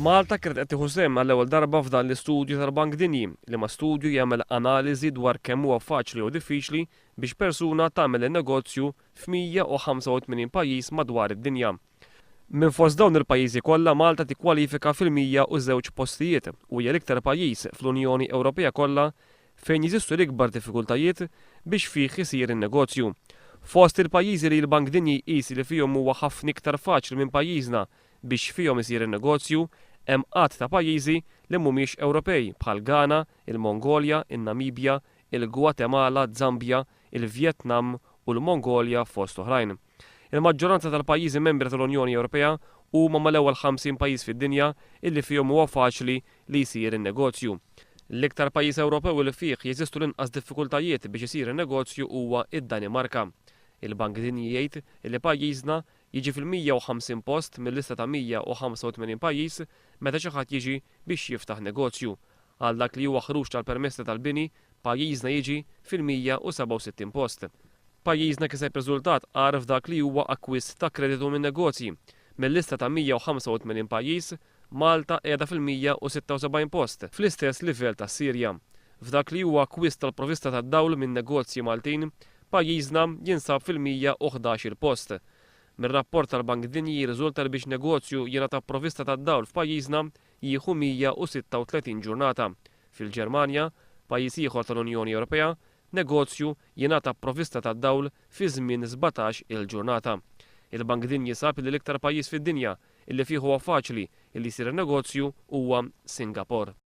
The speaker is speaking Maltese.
Malta kienet qed tieħu sehem għall-ewwel darba f'dan l-istudju tal-Bank Dinji, liema studju jagħmel analiżi dwar kemm huwa faċli jew diffiċli biex persuna tagħmel in-negozju f'185 pajjiż madwar id-dinja. Minn fost dawn il-pajjiżi kollha Malta tikkwalifika fil-102 postijiet u hija l-iktar pajjiż fl-Unjoni Ewropea kollha fejn jeżistu l-ikbar diffikultajiet biex fih isir in-negozju. Fost il-pajjiżi li l-Bank Dinji jqis li fihom huwa ħafna iktar faċli minn pajjiżna biex fihom isir in-negozju hemm għadd ta' pajjiżi li mhumiex Ewropej bħal Ghana, il-Mongolja, in-Namibja, il-Gwatemala, Zambja, il-Vjetnam u l-Mongolja fost oħrajn. Il-maġġoranza tal-pajjiżi membri tal-Unjoni Ewropea huma mal-ewwel 50 pajjiż fid-dinja illi fihom huwa faċli li jsir in-negozju. L-iktar pajjiż Ewropew li fih jeżistu l-inqas diffikultajiet biex isir in-negozju huwa d-Danimarka. Il-Bank Dinji jgħid li pajjiżna jiġi fil-150 post mil-lista ta' 185 pajjiż meta xi ħadd jiġi biex jiftaħ negozju. Għal dak li huwa ħruġ tal-permessi tal-bini, pajjiżna jiġi fil-167 post. Pajjiżna kiseb riżultat agħar f'dak li huwa akkwist ta' kreditu minn negozji. Mil-lista ta' 185 pajjiż, Malta qiegħda fil-176 post, fl-istess livell tas-Sirja. F'dak li huwa akkwist tal-provvista tad-dawl minn negozji Maltin, pajjiżna jinsab fil-111-il post. Mir-rapport tal-Bank Dinji jirriżulta li biex negozju jingħata provvista tad-dawl f'pajjiżna jieħu 136 ġurnata. Fil-Ġermanja, pajjiż ieħor tal-Unjoni Ewropea, negozju jingħata provvista tad-dawl fi żmien 17-il ġurnata. Il-Bank Dinji sab li l-iktar pajjiż fid-dinja illi fih huwa faċli illi jsir negozju huwa Singapore.